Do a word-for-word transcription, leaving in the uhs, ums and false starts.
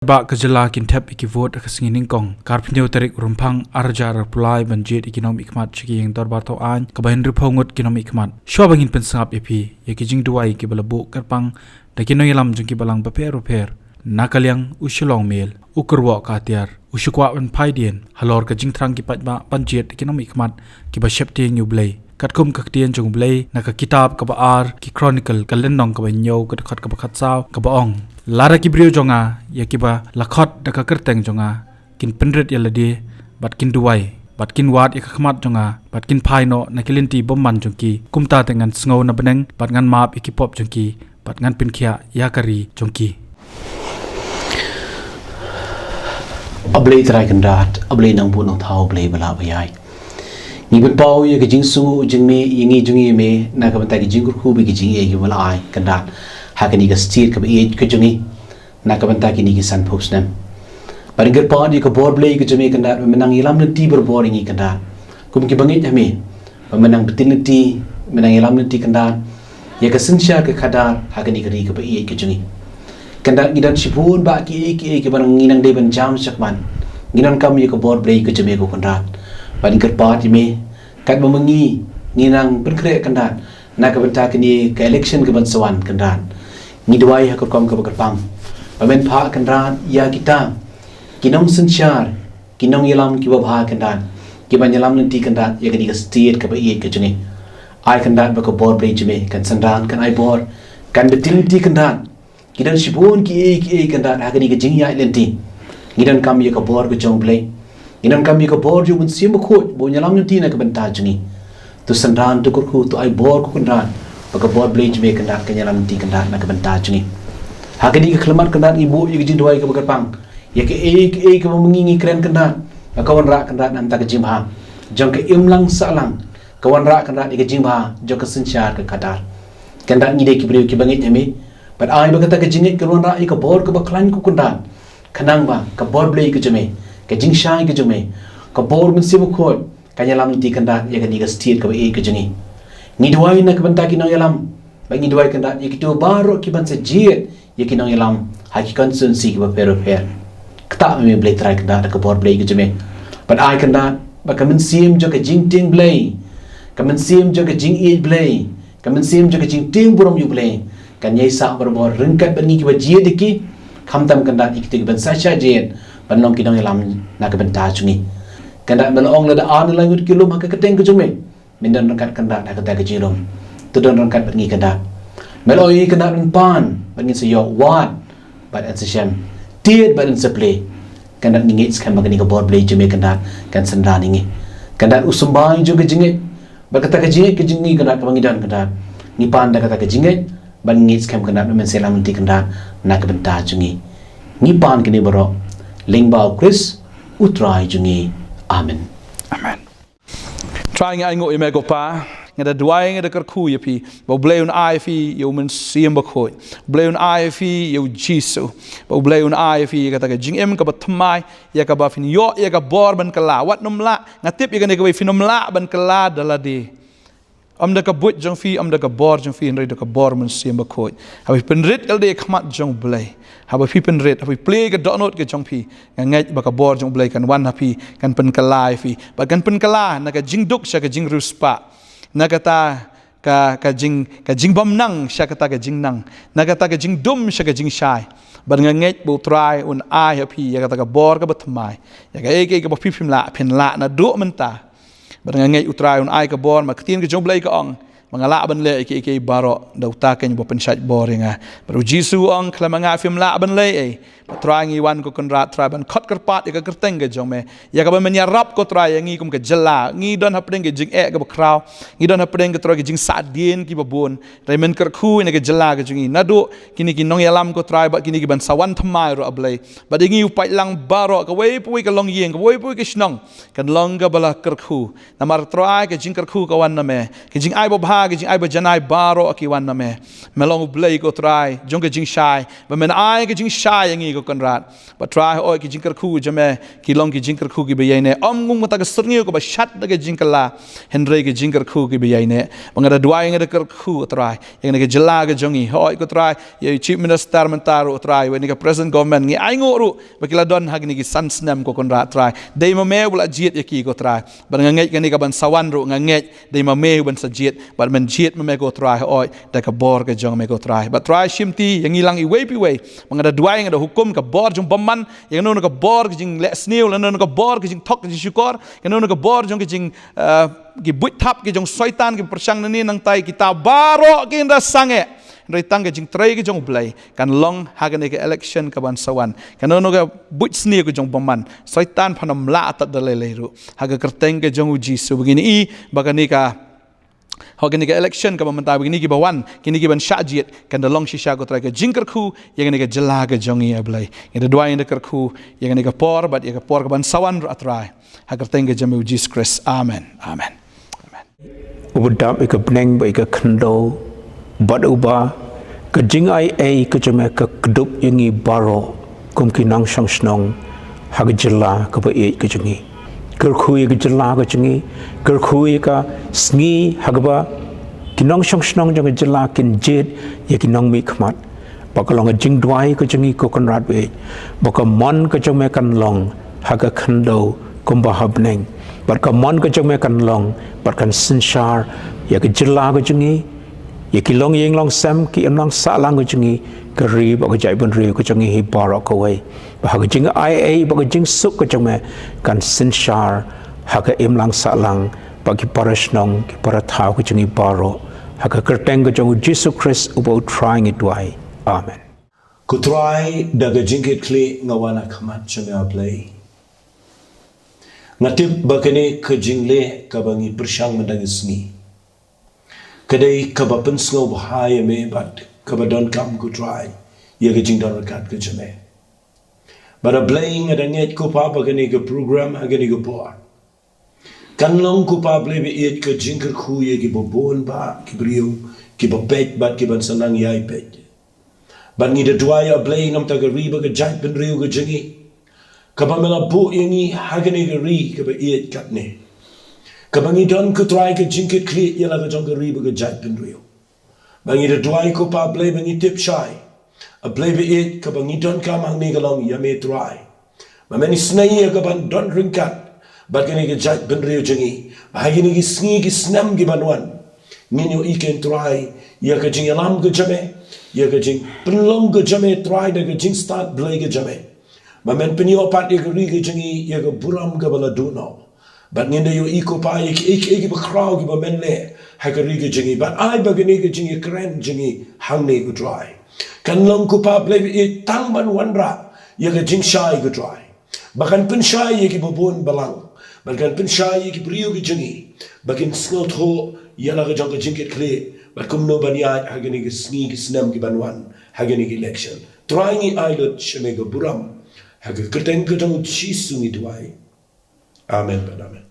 Ba ka jylla kin thep ïa ki vote ha ka sngi Nyngkong, ka arphew tarik Rymphang arhajar arphew lai, ban jied ïa ki nongmihkhmat sha ka ïing dorbar thaw aiñ kaba hynriewphew ngut ki nongmihkhmat. Shuwa ba ngin pynsngap ïa phi ïa ki jingduwai kiba la buh kyrpang da ki nongïalam jong ki balang bapher bapher, na ka liang u Shillong Mail u kyrwoh ka atiar, u shu kwah ban phai dien halor ka jingthrang ki paidbah ban jied ïa ki nongmihkhmat kiba sheptieng ïa U Blei. Katkum ka ktien jong U Blei na ka kitab kaba ar Ki Chronicle, ka lynnong kaba hynñiew, ka dkhot kaba khatsaw, kaba ong: Lada ki briew jong nga, ïa kiba la khot da ka kyrteng jong nga, kin pynrit ïa lade, bad kin duwai, bad kin wad ïa ka khmat jong nga, bad kin phai noh na ki lynti bymman jong ki, kumta te ngan sngew na bneng bad ngan map ïa ki pop jong ki, bad ngan pynkhiah ïa ka ri jong ki. A Blei Trai Kynrad, A Blei Nongbuh Nongthaw, A Blei ba lah ba ïaid. Ngi pynpaw ïa ka jingsngew jong Me, ïa ngi jong ngi ïa Me, na ka bynta ki jingkyrkhu bad ki jingïeit kiba la ai Kynrad ha kane ka state kaba ïeit ka jong ngi, na ka bynta kine ki sanphew snem. Bad ngi kyrpad ïa ka bor Blei ka jong Me Kynrad, ba Men nang ïalam lynti barabor ïa ngi Kynrad, kum kiba ngeit ha Me, ba Men nang btin lynti, Men nang ïalam lynti Kynrad ïa ka synshar ka khadar ha kane ka ri kaba ïeit ka jong ngi. Kynrad, ngi don shibun bah kiei kiei kiba ngi nang dei ban jam shakhmat. Ngi donkam ïa ka bor Blei ka jong Me ko Kynrad. Bad ngi kyrpad ïa Me, katba ma ngi ngi nang pynkhreh Kynrad na ka bynta kane ka election kaban sa wan Kynrad, ngi duwai ha ka rukom kaba kyrpang ba Men phah Kynrad ïa kita ki nongsynshar, ki nongïalam kiba bha Kynrad, kiban ïalam lynti Kynrad ïa kane ka state kaba ïeit ka jong ngi. Ai Kynrad ba ka bor Blei jong Me kan synran, kan ai bor, kan btin lynti Kynrad. Ngi don shibun kiei kiei Kynrad ha kane ka jingïaid lynti. Ngi donkam ïa ka bor ka jong U Blei. Ngi donkam ïa ka bor jong U Mynsiem Bakhuid ba un ïalam lynti na ka bynta jong ngi. To synran, to kyrkhu, to ai bor ko Kynrad, ba ka bor Blei jong Me Kynrad kan ïalam lynti Kynrad na ka bynta jong ngi. Ha kane ka khyllipmat Kynrad, ngi buh ïa ka jingduwai kaba kyrpang ïa kaei kaei kaba ma ngi ngi kren Kynrad, ba ka wanrah Kynrad na ka bynta ka jingbha jong ka imlang sahlang, ka wanrah Kynrad ïa ka jingbha jong ka synshar ka khadar. Kynrad, ngi dei ki briew kiba ngeit ha Me, bad ai ba kata ka jingngeit kan wanrah ïa ka bor kaba khlaiñ ko Kynrad, khnang ba ka bor Blei ka jong Me, ka jingshai ka jong Me, ka bor Mynsiem Bakhuid kan ïalam lynti Kynrad ïa kane ka state kaba ïeit ka jong ngi. Ngi duwai na ka bynta ki nongïalam, bad ngi duwai Kynrad ïa kito baroh kiban sa jied ïa ki nongïalam ha ki constituency kiba pher bapher. Ktah Me, Blei Trai Kynrad, da ka bor Blei ka jong Me. Bad ai Kynrad ba ka mynsiem jong ka jingtieng Blei, ka mynsiem jong ka jingïeit Blei, ka mynsiem jong ka jingtieng burom ïa U Blei kan ïaisah barabor ryngkat bad ngi kiba jied ïa ki, khamtam Kynrad ïa kito kiban sa shah jied ban long ki nongïalam na ka bynta jong ngi. Kynrad, Me la ong, lada ar ne lai ngut ki lum ha ka kyrteng ka jong Me, Men don ryngkat Kynrad ha kata ka jinglum. To don ryngkat bad ngi Kynrad. Me la ong ïa ngi Kynrad, yn pan bad ngin sa ïoh, wad bad yn sa shem, tied bad yn sa plie. Kynrad, ngi ngeit skhem ba kane ka bor Blei jong Me Kynrad kan synran ïa ngi. Kynrad, u symbai jong ka jingngeit, bad kata ka jingngeit ka jong ngi Kynrad kaba ngi don Kynrad, ngi pan da kata ka jingngeit bad ngi ngeit skhem Kynrad ba Men sa ïalam lynti Kynrad na ka bynta jong ngi. Ngi pan kine baroh lyngba U Khrist U Trai jong ngi. Amen. Amen. Trai, ngi ainguh ïa Me ko Pa, ngi da duwai, ngi da kyrkhu ïa Phi ba U Blei un ai ïa phi ïa U Mynsiem Bakhuid, U Blei un ai ïa phi ïa U Jisu, ba U Blei un ai ïa phi ïa kata ka jingim kaba thymmai, ïa kaba phin ïoh ïa ka bor ban kylla. Wat nym lah, nga tip ïa kane kawei, phin nym lah ban kylla da lade. Ym da ka buit jong phi, ym da ka bor jong phi, hynrei da ka bor Mynsiem Bakhuid. Haba phi pynrit ïa lade ha khmat jong U Blei, haba phi pynrit, haba phi plie ïa ka dohnud ka jong phi, nga ngeit ba ka bor jong U Blei kan wan ha phi, kan pynkylla ïa phi, bad kan pynkylla na ka jingduk sha ka jingriewspah, na kata ka, ka jing, ka jingbymnang sha kata ka jingnang, na kata ka jingdum sha ka jingshai. Bad nga ngeit ba U Trai un ai ha phi ïa kata ka bor kaba thymmai, ïa kaei kaei kaba phi phim lah, phin lah naduh mynta. Bad nga ngeit U Trai un ai ka bor, ma ka ktien ka jong U Blei ka ong ba nga lah ban leh ïa kiei kiei baroh da uta keiñ uba pynshait bor ïa nga. Bad U Jisu u ong, khlem ma nga phim lah ban leh ei ei. Bad Trai, ngi wan ko Kynrad Trai ban khot kyrpad ïa ka kyrteng ka jong Me, ïa kaba Men ïarap ko Trai ïa ngi kum ka jylla. Ngi don hapdeng ka jingeh kaba khraw, ngi don hapdeng ko Trai ka jingsahdien kiba bun. Trai, Men kyrkhu ïa ka jylla ka jong ngi, naduh kine ki nongïalam ko Trai, bad kine kiban sa wan thymmai ruh, A Blei, bad ïa ngi u paidlang baroh, kawei pa kawei ka longïing, kawei pa kawei ka shnong, kan long kaba la kyrkhu. Namar Trai, ka jingkyrkhu ka wan na Me, ka jingai babha ka jingai ba janai baroh ki wan na me. Me long U Blei ko Trai jong ka jingshai, ba men ai ka jingshai ïa ngi ko Kynrad. Bad Trai hooid ki jingkyrkhu jong me ki long ki jingkyrkhu kiba ïaineh. Ym ngum kata ka syrngiew kaba shat da ka jingkylla, hynrei ki jingkyrkhu kiba ïaineh. Ba nga da duwai, nga da kyrkhu Trai ïa kane ka jylla ka jong ngi, hooid ko Trai, ïa u Chief Minister mynta ruh Trai, wa kane ka present government, ngi ainguh ruh ba ki la don ha kine ki san snem ko Kynrad Trai. Dei ma me uba la jied ïa ki ko Trai. Bad nga ngeit kane ka ban sa wan ruh, nga ngeit dei ma me uban sa jied, bad men jied ma me ko Trai hooid da ka bor ka jong me ko Trai. Bad Trai shimti ïa ngi lang iwei pa iwei. Ba nga da duwai, nga da hukum ka bor jong bymman, ïa kano kano ka bor ka jingleh sniew, lano kano ka bor ka jingthok ka jingshukor, kano kano ka bor jong ka jing, eh, ki buit thap ki jong Soitan ki pyrshang nangne nangtai, kita baroh kin da sangeh. Hynrei tang ka jingtrei ka jong U Blei kan long ha kane ka election ka ban sa wan. Kano kano ka buit sniew ka jong bymman, Soitan phan ym lah tad da lei lei ruh. Ha ka kyrteng ka jong U Jisu ba ngi i ba kane ka, hooid kane ka election kaba mynta ba kine kiba wan, kine kiban shah jied, kan da long shisha ko Trai ka jingkyrkhu ïa kane ka jylla ka jong ngi A Blei. Ngi da duwai, ngi da kyrkhu ïa kane ka por bad ïa ka por ka ban sa wan ruh A Trai. Ha ka kyrteng ka jong me U Jisu Khrist. Amen. Amen. Amen. Uba dap ïa ka bneng bad ïa ka khyndew, bad uba ka jingai ei ka jong me ka kdup ïa ngi baroh kum ki nongshong shnong ha ka jylla kaba ïeit ka jong ngi. Kyrkhu ïa ka jylla ka jong ngi, kyrkhu ïa ka sngi ha kaba ki nongshong shnong jong ka jylla kin jied ïa ki nongmihkhmat. Ba ka long ka jingduwai ka jong ngi ko Kynrad baieit, ba ka mon ka jong me kan long ha ka khyndew kumba ha bneng. Bad ka mon ka jong me kan long bad kan synshar ïa ka jylla ka jong ngi, ïa ki longïing longsem, ki imlang sahlang ka jong ngi, ka ri bad ka jaitbynriew ka jong ngi hi baroh kawei. Ba ha ka jingai ei bad ka jingsuk ka jong me kan synshar ha ka imlang sahlang bad ki para shnong, ki para thaw ka jong ngi baroh. Ha ka kyrteng ka jong U Jisu Khrist uba U Trai ngi duwai. Amen. Ko Trai, da ka jingkitkhlieh nga wan ha khmat jong me A Blei. Nga tip ba kane ka jingleh kaba ngi pyrshang mynta ka sngi ka dei kaba pynsngewbha ïa me bad kaba donkam ko Trai ïa ka jingdon ryngkat ka jong me. Bad A Blei, nga da ngeit ko Pa ba kane ka program ha kane ka por kan long ko Pa Blei baieit ka jingkyrkhu ïa kiba bun bah ki briew kiba peit bad kiban sa nang ïai peit. Bad ngi da duwai A Blei namar ka ri bad ka jaitbynriew ka jong ngi, kaba me la buh ïa ngi ha kane ka ri kaba ïeit katne, kaba ngi don ko Trai ka jingkitkhlieh ïa la ka jong ka ri bad ka jaitbynriew. Ba ngi da duwai ko Pa Blei ba ngi tip shai, A Blei baieit, kaba ngi donkam hangne ka long ïa me Trai. Ba men isynei ïa ka ban don ryngkat bad kane ka jaitbynriew jong ngi, ba ha kine ki sngi ki snem ki ban wan ngin ïohi kein Trai ïa ka jingïalam ka jong me, ïa ka jingpynlong ka jong me Trai, da ka jingstad Blei ka jong me. Ba men pynïoh pat ïa ka ri ka jong ngi ïa ka burom kaba la duh noh. Bad ngin da ïohi ko Pa ïa kiei kiei kiba khraw kiba men leh ha ka ri ka jong ngi. Bad ai ba kane ka jingïakren jong ngi hangne ko Trai kan long ko Pa Blei baieit tang ban wanrah ïa ka jingshai ko Trai. Ba kan pynshai ïa kiba bun balang, ba kan pynshai ïa ki briew ki jong ngi, ba kin sngewthuh ïa la ka jong ka jingkitkhlieh bad kumno ban ïaid ha kine ki sngi ki snem ki ban wan ha kine ki election. Trai ngi ai lut sha me ka burom, ha ka kyrteng ka jong U Jisu ngi duwai. Amen bad amen.